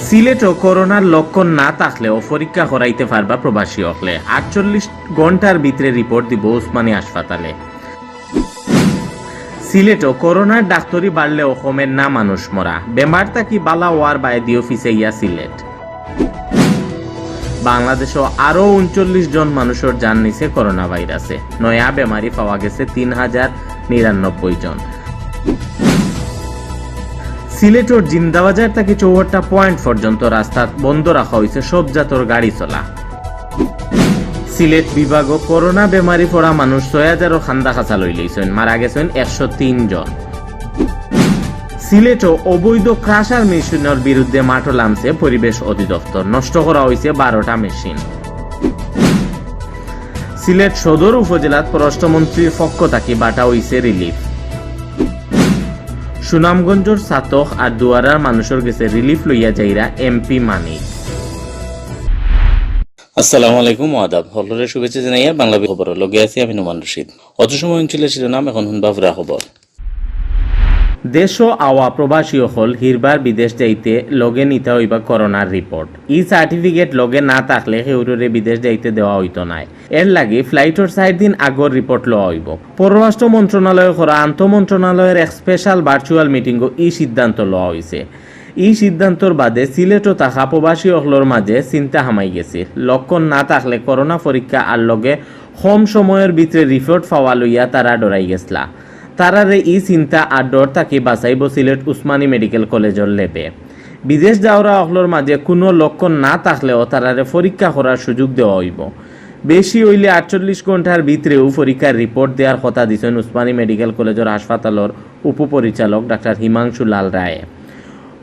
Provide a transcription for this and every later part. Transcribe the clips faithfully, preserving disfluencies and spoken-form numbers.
সিলেটো করোনার লক্ষণ না থাকলেও পরীক্ষা করাইতে পারবা প্রবাসী অকলে। আটচল্লিশ ঘন্টার ভিতরে রিপোর্ট দিবো উসমানী হাসপাতালে। সিলেটো করোনার ডাক্তরি বাড়লেও কমের না মানুষ মরা। বেমার থাকি বালা অওয়ার বায়দিও ফিছাইয়া সিলেট। বাংলাদেশো আরো ঊনচল্লিশ জন মানুষর জান নিছে করোনা ভাইরাসে। নয়া বেমারি পাওয়া গেছে তিন হাজার নিরানব্বই জন। সিলেটর জিন্দাবাজার থাকি চৌহাট্টা পয়েন্ট পর্যন্ত রাস্তাত বন্ধ রাখা অইছে সব জাতর গাড়ি চলা। সিলেট বিভাগো করোনা বেমারি পড়া মানুষ ছয় হাজারও খান্দা খাছা লইলাইছইন, মারা গেছইন একশো তিন জন। সিলেটো অবৈধ ক্রাশার মেশিনর বিরুদ্ধে মাঠো লামছে পরিবেশ অধিদপ্তর, নষ্ট করা অইছে বারোটা মেশিন। সিলেট সদর উপজেলাত পররাষ্ট্রমন্ত্রীর পক্ষ থাকি বাটা অইছে রিলিফ। সুনামগঞ্জর ছাতক আর দুয়ারার মানুষর গেছে রিলিফ লইয়া যাইরা এমপি মানিক। আসসালামু আলাইকুম, আদাব। হকলরে শুভেচ্ছা জানাইয়া বাংলা খবর লগে আছি আমি নোমান রশিদ। অত সময় হুনছিলা শিরোনাম, এখন হুনবা পুরা খবর। দেশো আওয়া প্রবাসী অকল হিরবার বিদেশ যাইতে লগে নিতা অইবা করোনার রিপোর্ট। ই সার্টিফিকেট লগে না থাকলে কেউররে বিদেশ যাইতে দেওয়া অইতো নায়। এর লাগি ফ্লাইটর চাইর দিন আগর রিপোর্ট লওয়া অইবো। পররাষ্ট্র মন্ত্রণালয়ে করা আন্তঃমন্ত্রণালয়ের এক স্পেশাল ভার্চুয়াল মিটিংও ই সিদ্ধান্ত লওয়া অইছে। ই সিদ্ধান্তর বাদে সিলেটো থাকা প্রবাসী অকলর মাঝে চিন্তা হামাই গেছে। লক্ষণ না থাকলে করোনা পরীক্ষা আর লগে কম সময়র ভিতরে রিপোর্ট পাওয়া লইয়া তারা ডরাই গেছলা। তারারে ই চিন্তা আর ডর থাকি বাঁচাইবো সিলেট উসমানী মেডিকেল কলেজর ল্যাবে। বিদেশ যাওরা অকলর মাঝে কুনু লক্ষণ না থাকলেও তারারে পরীক্ষা করার সুযোগ দেওয়া অইবো। বেশি অইলে আটচল্লিশ ঘন্টার ভিতরেউ পরীক্ষার রিপোর্ট দেওয়ার কথা দিছইন উসমানী মেডিকেল কলেজর হাসপাতালর উপপরিচালক ডাক্তার হিমাংশু লাল রায়ে।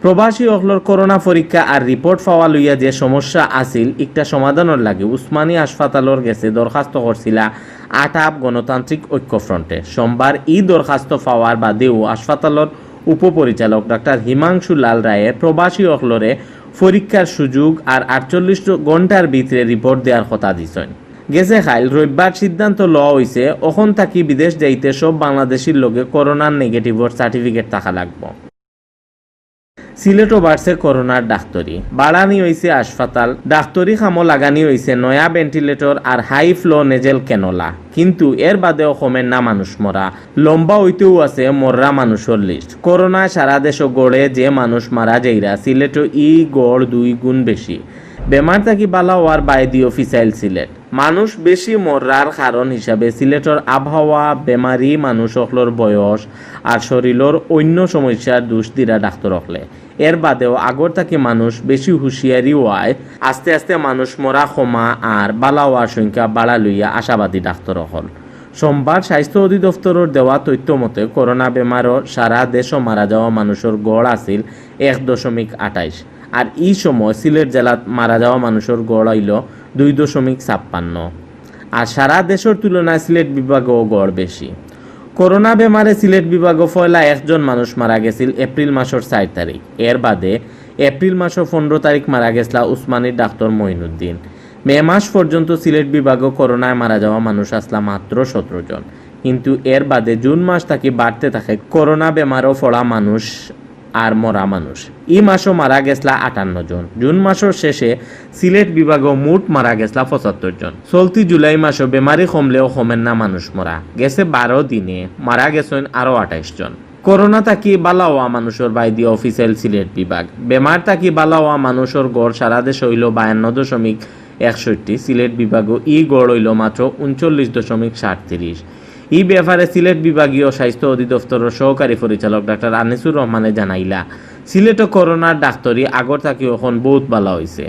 প্রবাসী অকলর করোনা পরীক্ষা আর রিপোর্ট পাওয়া লইয়া যে সমস্যা আছিল, ইকটা সমাধানর লাগি উসমানী হাসপাতালর গেছে দরখাস্ত করছিলা আটাব গণতান্ত্রিক ঐক্যফ্রন্টে। সোমবার ই দরখাস্ত পাওয়ার বাদেউ হাসপাতালর উপপরিচালক ডাক্তার হিমাংশু লাল রায়ে প্রবাসী অকলরে পরীক্ষার সুযোগ আর আটচল্লিশ ঘন্টার ভিতরে রিপোর্ট দেওয়ার কথা দিছইন। গেছে কাইল রবিবার সিদ্ধান্ত লওয়া অইছে, অখন থাকি বিদেশ যাইতে সব বাংলাদেশির লগে করোনার নেগেটিভর সার্টিফিকেট থাকা লাগবো। সিলেটো বাড়ছে করোনার ডাক্তরি, বাড়ানি অইছে হাসপাতাল, ডাক্তরি কামো লাগানি অইছে নয়া ভেন্টিলেটর আর হাই ফ্লো নেজেল ক্যানোলা, কিন্তু এর বাদেও কমের না মানুষ মরা। লম্বা অইতেউ আছে মররা মানুষর লিস্ট। করোনায় সারা দেশো গড়ে যে মানুষ মারা যাইরা, সিলেটো ই গড় দুই গুণ বেশি। বেমার থাকি বালা অওয়ার বায়দিও ফিছাইল সিলেট। মানুষ বেশি মররার কারণ হিসাবে সিলেটর আবহাওয়া, বেমারি মানুষ অকলর বয়স আর শরীলর অইন্য সমস্যার দুষ দিরা ডাক্তর অকলে। এর বাদেও আগর থাকি মানুষ বেশি হুঁশিয়ারি অওয়ায় আস্তে আস্তে মানুষ মরা কমা আর বালা অওয়ার সংখ্যা বাড়া লইয়া আশাবাদী ডাক্তর অকল। সোমবার স্বাস্থ্য অধিদপ্তরর দেওয়া তথ্য মতে করোনা বেমারো সারা দেশো মারা যাওয়া মানুষর গড় আছিল এক দশমিক আটাইশ। আর ই সময় সিলেট জেলাত মারা যাওয়া মানুষর গড় অইলো দুই দশমিক ছাপ্পান্ন। আর সারা দেশর তুলনায় সিলেট বিভাগো গড় বেশি। করোনা বেমারে সিলেট বিভাগো পয়লা একজন মানুষ মারা গেছিল এপ্রিল মাসর চাইর তারিখ। এর বাদে এপ্রিল মাসর পনেরো তারিখ মারা গেছলা উসমানীর ডাক্তর মঈনুদ্দিন। মে মাস পর্যন্ত সিলেট বিভাগো করোনায় মারা যাওয়া মানুষ আছলা মাত্র সতেরো জন। কিন্তু এর বাদে জুন মাস থাকি বাড়তে থাকে করোনা বেমারো পড়া মানুষ আর মরা মানুষ। ই মাসো মারা গেছলা আটান্ন জন। জুন মাসর শেষে সিলেট বিভাগো মোট মারা গেছলা পঁচাত্তর জন। চলতি জুলাই মাসো বেমারি কমলেও কমের না মানুষ মরা। গেছে বারো দিনে মারা গেছইন আরো আটাইশ জন। করোনা থাকি বালা অওয়া মানুষর বায়দি অফিসিয়াল সিলেট বিভাগ। বেমার থাকি বালা অওয়া মানুষর গড় সারা দেশো অইলো বায়ান্ন দশমিক একষট্টি, সিলেট বিভাগো ই গড় অইলো মাত্র ঊনচল্লিশ দশমিক সাতত্রিশ। ই ব্যাপারে সিলেট বিভাগীয় স্বাস্থ্য অধিদপ্তরর সহকারী পরিচালক ডাক্তার আনিসুর রহমানে জানাইলা, সিলেটো করোনার ডাক্তরি আগর থাকি অখন বউত বালা অইছে।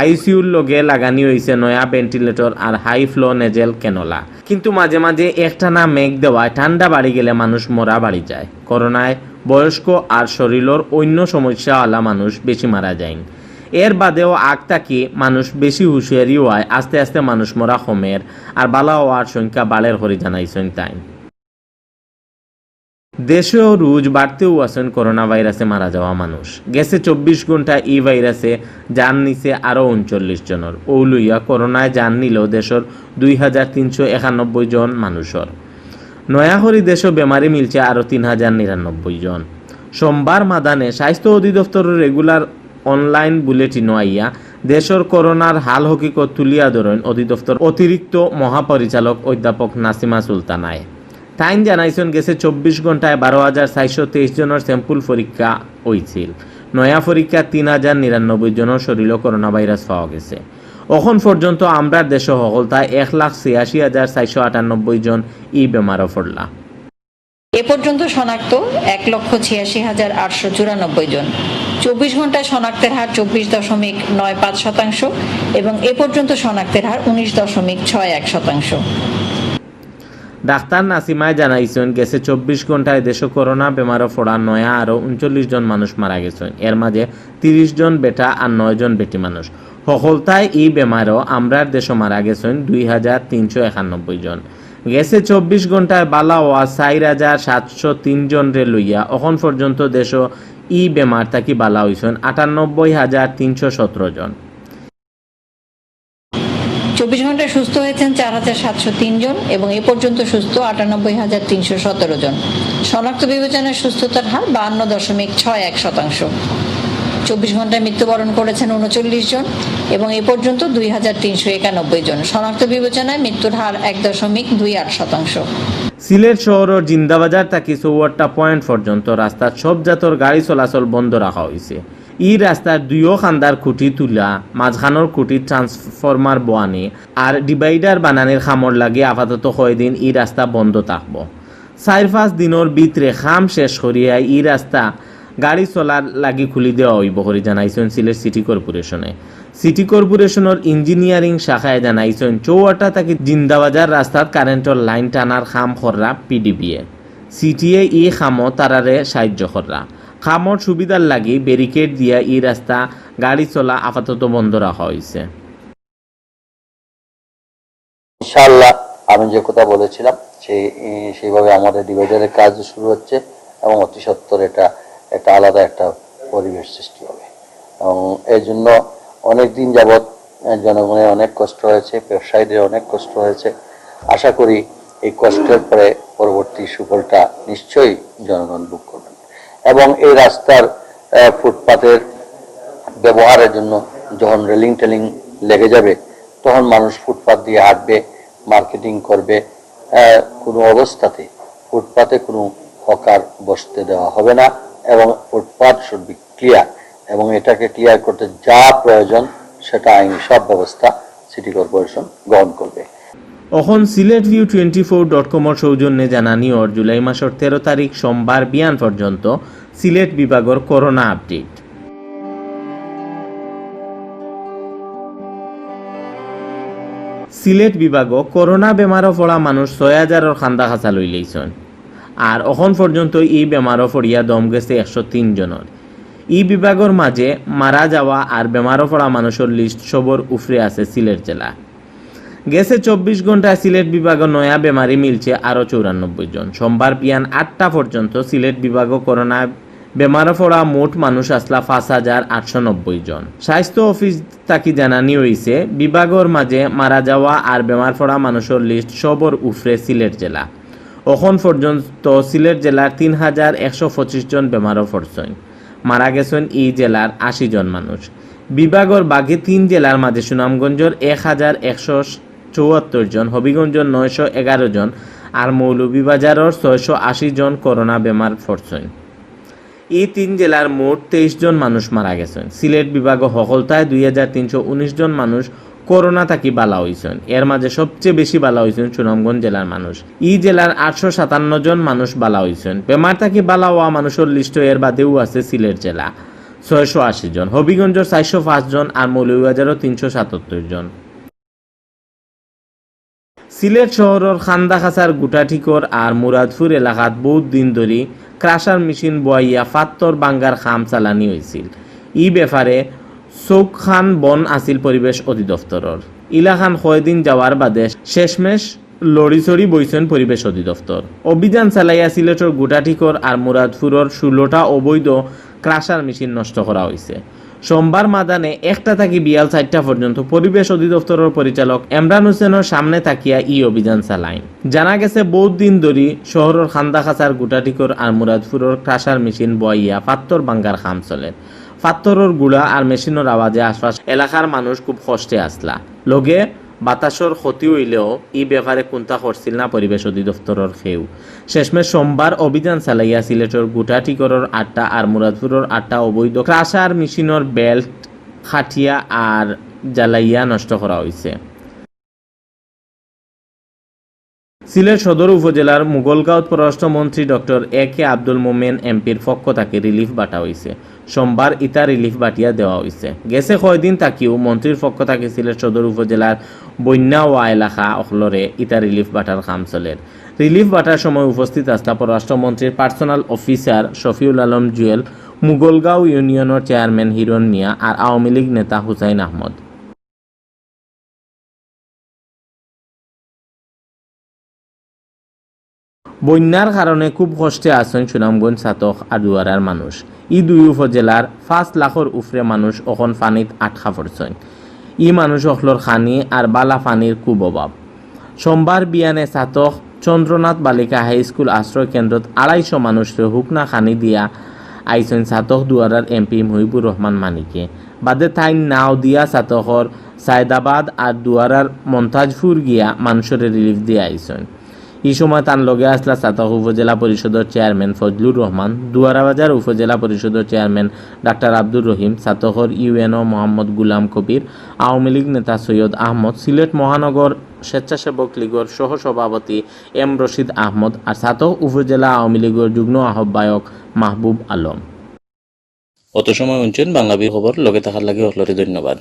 আইসিইউর লগে লাগানি অইছে নয়া ভেন্টিলেটর আর হাই ফ্লো নেজেল ক্যানোলা। কিন্তু মাঝে মাঝে একটানা মেঘ দেওয়ায় ঠান্ডা বাড়ি গেলে মানুষ মরা বাড়ি যায়। করোনায় বয়স্ক আর শরীলর অইন্য সমস্যাআলা মানুষ বেশি মারা যাইন। এর বাদেও আগ থাকি মানুষ বেশি হুঁশিয়ারি অওয়ায় আস্তে আস্তে মানুষ মরা কমের আর বালা অওয়ার সংখ্যা বাড়ের করি জানাইছইন তাইন। দেশো রুজ বাড়তেউ আছইন করোনা ভাইরাসে মারা যাওয়া মানুষ। গেছে চব্বিশ ঘন্টা ই ভাইরাসে জান নিছে আরো ঊনচল্লিশ জনর। অউ লইয়া করোনায় জান নিলো দেশর দুই হাজার তিনশো একানব্বই জন মানুষর। নয়া করি দেশো বেমারি মিলছে আরো তিন হাজার নিরানব্বই জন। সোমবার মাদানে স্বাস্থ্য অধিদপ্তরর রেগুলার অনলাইন বুলেটিনও আইয়া দেশর করোনার হাল হকিকত তুলিয়া ধরইন অধিদপ্তর অতিরিক্ত মহাপরিচালক অধ্যাপক নাসিমা সুলতানায়। তাইন জানাইছইন, গেছে চব্বিশ ঘন্টায় বারো হাজার চারশো তেইশ জনর sample পরীক্ষা অইছিল। নয়া পরীক্ষা তিন হাজার নিরানব্বই জনর শরীরো করোনা ভাইরাস পাওয়া গেছে। অখন পর্যন্ত আমরার দেশো হকলতায় এক লাখ ছিয়াশি হাজার চারশো আটানব্বই জন ই বেমারো পড়লা। এ পর্যন্ত শনাক্ত এক লক্ষ ছিয়াশি হাজার আটশো চুরানব্বই জন। চব্বিশ ঘন্টায় শনাক্তের হার চব্বিশ দশমিক নয় পাঁচ শতাংশ এবং এ পর্যন্ত শনাক্তের হার উনিশ দশমিক ছয় এক শতাংশ। ডাক্তার নাসিমায় জানাইছইন, গেছে চব্বিশ ঘন্টায় দেশো করোনা বেমারো পড়া নয়া আরো ঊনচল্লিশ জন মানুষ মারা গেছইন। এর মাঝে তিরিশ জন বেটা আর নয় জন বেটি মানুষ। হকলতায় ই বেমারো আমরার দেশো মারা গেছইন দুই হাজার তিনশো একানব্বই জন। গেছে চব্বিশ ঘন্টায় বালা অওয়া চাইর হাজার সাতশো তিন জনরে লইয়া অখন পর্যন্ত দেশো ই বেমার থাকি বালা অইছইন আটানব্বই হাজার তিনশো সতেরো জন। চব্বিশ ঘন্টায় সুস্থ হয়েছেন চার হাজার সাতশো তিন জন এবং এ পর্যন্ত সুস্থ আটানব্বই হাজার তিনশো সতেরো জন। শনাক্ত বিবেচনায় সুস্থতার হার বাহান্ন দশমিক ছয় এক শতাংশ। চব্বিশ ঘন্টায় মৃত্যুবরণ করেছেন ঊনচল্লিশ জন এবং এ পর্যন্ত দুই হাজার তিনশো একানব্বই জন। শনাক্ত বিবেচনায় মৃত্যুর হার এক দশমিক দুই আট শতাংশ। সিলেট শহরর জিন্দাবাজার থাকি চৌহাট্টা পয়েন্ট পর্যন্ত রাস্তাত সব জাতর গাড়ি চলাচল বন্ধ রাখা অইছে। ই রাস্তার দুইও কান্দার খুঁটি তুলা, মাঝখানর খুঁটি ট্রান্সফরমার বওয়ানি আর ডিভাইডার বানানির কামর লাগি আপাতত কয়দিন ই রাস্তা বন্ধ থাকবো। চাইর পাঁচ দিনর ভিতরে কাম শেষ করিয়া ই রাস্তা গাড়ি চলার লাগি খুলি দেওয়া অইবো করি জানাইছইন সিলেট সিটি কর্পোরেশনে। সিটি কর্পোরেশনর ইঞ্জিনিয়ারিং শাখায় জানাইছইন, চৌহাট্টা থাকি জিন্দাবাজার রাস্তাত কারেন্টর লাইন টানার কাম কররা পিডিবিএ। সিটিএ ই কামো তারারে সাহায্য কররা। কামর সুবিধার লাগি ব্যারিকেড দিয়া ই রাস্তা গাড়ি চলা আপাতত বন্ধ রাখা অইছে। ইনশাআল্লাহ, আমি যে কথা বলেছিলাম সেই সেইভাবে আমাদের ডিভাইডারের কাজ শুরু হচ্ছে এবং অতি সত্বর এটা একটা আলাদা একটা পরিবেশ সৃষ্টি হবে। এবং এই জন্য অনেক দিন যাবৎ জনগণের অনেক কষ্ট হয়েছে, ব্যবসায়ীদের অনেক কষ্ট হয়েছে। আশা করি এই কষ্টের পরে পরবর্তী সুফলটা নিশ্চয়ই জনগণ ভোগ করবেন। এবং এই রাস্তার ফুটপাতের ব্যবহারের জন্য যখন রেলিং টেলিং লেগে যাবে, তখন মানুষ ফুটপাত দিয়ে হাঁটবে, মার্কেটিং করবে। কোনো অবস্থাতে ফুটপাতে কোনো হকার বসতে দেওয়া হবে না এবং ফুটপাত শুড বি ক্লিয়ার। এবং এটাকে ক্লিয়ার করতে যা প্রয়োজন, সেটা আইনি সব ব্যবস্থা সিটি কর্পোরেশন গ্রহণ করবে। অখন Sylhet view twenty four dot কমর সৌজন্যে জানানি অর জুলাই মাসর তেরো তারিখ সোমবার বিয়ান পর্যন্ত সিলেট বিভাগর করোনা আপডেট। সিলেট বিভাগো করোনা বেমারো পড়া মানুষ ছয় হাজারর কান্দা কাছা লইলাইছইন। আর অখন পর্যন্ত ই বেমারো পড়িয়া দম গেছে একশো তিন জনর। ই বিভাগর মাঝে মারা যাওয়া আর বেমারো পড়া মানুষর লিস্ট সবর উফরে আছে সিলেট জেলা। গেছে চব্বিশ ঘন্টায় সিলেট বিভাগো নয়া বেমারি মিলছে আরো চৌরানব্বই জন। সোমবার বিয়ান আটটা পর্যন্ত সিলেট বিভাগো করোনা বেমারো পড়া মোট মানুষ আছলা পাঁচ হাজার আটশো নব্বই জন। স্বাস্থ্য অফিস থাকি জানানি অইছে, বিভাগর মাঝে মারা যাওয়া আর বেমার পড়া মানুষর লিস্ট সবর উফরে সিলেট জেলা। অখন পর্যন্ত সিলেট জেলার তিন হাজার একশো পঁচিশ জন বেমারো পড়ছইন। মারা গেছইন ই জেলার আশি জন মানুষ। বিভাগর বাকি তিন জেলার মাঝে সুনামগঞ্জর এক হাজার একশো চুয়াত্তর জন, হবিগঞ্জর নয়শো এগারো জন আর মৌলভীবাজারর ছয়শো আশি জন করোনা বেমার পড়ছইন। ই তিন জেলার মোট তেইশ জন মানুষ মারা গেছইন। সিলেট বিভাগো হকলতায় দুই হাজার তিনশো উনিশ জন মানুষ করোনা থাকি বালা অইছইন। এর মাঝে সবচেয়ে বেশি বালা অইছইন সুনামগঞ্জ জেলার মানুষ। ই জেলার আটশো সাতান্ন জন মানুষ বালা অইছইন। বেমার থাকি বালা অওয়া মানুষর লিস্টো এর বাদেও আছে সিলেট জেলা, ছয়শো আশি জন, হবিগঞ্জর চারশো পাঁচ জন আর মৌলভীবাজারও তিনশো সাতাত্তর জন। সিলেট শহরর কান্দাকাছার গুটাঠিকর আর মুরাদপুর এলাকাত বউত দিন ধরি ক্রাশার মেশিন বওয়াইয়া ফাত্তর ভাঙ্গার কাম চালানি অইছিল। ই ব্যাপারে চউখ কান বন আছিল পরিবেশ অধিদপ্তরর। ইলাখান কয়দিন যাওয়ার বাদে শেষমেশ লড়িচড়ি বইছইন পরিবেশ অধিদপ্তর। অভিযান চালাইয়া সিলেটর গুটাঠিকর আর মুরাদপুরর ষোলোটা অবৈধ ক্রাশার মেশিন নষ্ট করা অইছে। সোমবার মাদানে একটা থাকি বিয়াল চাইরটা পর্যন্ত পরিবেশ অধিদপ্তরর পরিচালক এমরান হোসেনর সামনে থাকিয়া ই অভিযান চালাইন। জানা গেছে, বউত দিন ধরি শহরর কান্দাকাছার গুটাঠিকর আর মুরাদপুরর ক্রাশার মেশিন বওয়াইয়া ফাত্তর ভাঙ্গার কাম চলের। ফাত্তরর গুড়া আর মেশিনর আওয়াজে আশপাশ এলাকার মানুষ খুব কষ্টে আছলা। লগে বাতাসর ক্ষতি অইলেও ই ব্যাপারে কুন্তা করছিল না পরিবেশ অধিদপ্তরর কেউ। শেষমেশ সোমবার অভিযান চালাইয়া সিলেটর গুটাটিগরর আটটা আর মুরাদপুরর আটটা অবৈধ ক্রাশার মেশিনর বেল্ট কাটিয়া আর জ্বালাইয়া নষ্ট করা অইছে। সিলেট সদর উপজেলার মুগলগাঁওত পররাষ্ট্রমন্ত্রী ডক্টর এ কে আব্দুল মোমেন এমপির পক্ষ থাকি রিলিফ বাটা অইছে। সোমবার ইতা রিলিফ বাটিয়া দেওয়া অইছে। গেছে কয়দিন থাকিও মন্ত্রীর পক্ষ থাকি সিলেট সদর উপজেলার বন্যা অওয়া এলাকা অকলরে ইতা রিলিফ বাটার কাম চলের। রিলিফ বাটার সময় উপস্থিত আছলা পররাষ্ট্রমন্ত্রীর পার্সোনাল অফিসার শফিউল আলম জুয়েল, মুগলগাঁও ইউনিয়নর চেয়ারম্যান হিরণ মিয়া আর আওয়ামী লীগ নেতা হুসাইন আহমদ। বন্যার কারণে খুব কষ্টে আছইন সুনামগঞ্জ, ছাতক আর দুয়ারার মানুষ। ই দুই উপজেলার পাঁচ লাখর উপরে মানুষ অখন পানিত আটকা পড়ছইন। ই মানুষ অকলর খানি আর বালা পানির খুব অভাব। সোমবার বিয়ানে ছাতক চন্দ্রনাথ বালিকা হাই স্কুল আশ্রয় কেন্দ্রত আড়াইশো মানুষরে হুকনা খানি দিয়া আইছইন ছাতক দুয়ারার এমপি মুহিবুর রহমান মানিকে। বাদে তাইন নাও দিয়া ছাতকর সায়দাবাদ আর দুয়ারার মন্তাজপুর গিয়া মানুষরে রিলিফ দিয়া আইছইন। ই সময় তান লগে আছলা ছাতক উপজেলা পরিষদর চেয়ারম্যান ফজলুর রহমান, দুয়ারাবাজার উপজেলা পরিষদর চেয়ারম্যান ডাক্তার আব্দুর রহিম, ছাতকর ইউএনও মোহাম্মদ গুলাম কবির, আওয়ামী লীগ নেতা সৈয়দ আহমদ, সিলেট মহানগর স্বেচ্ছাসেবক লীগর সহ সভাপতি এম রশিদ আহমদ আর ছাতক উপজেলা আওয়ামী লীগর যুগ্ম আহ্বায়ক মাহবুব আলম। অত সময় হুনছইন বাংলাদেশি খবর, লগে থাকার লাগি অকলরে ধন্যবাদ।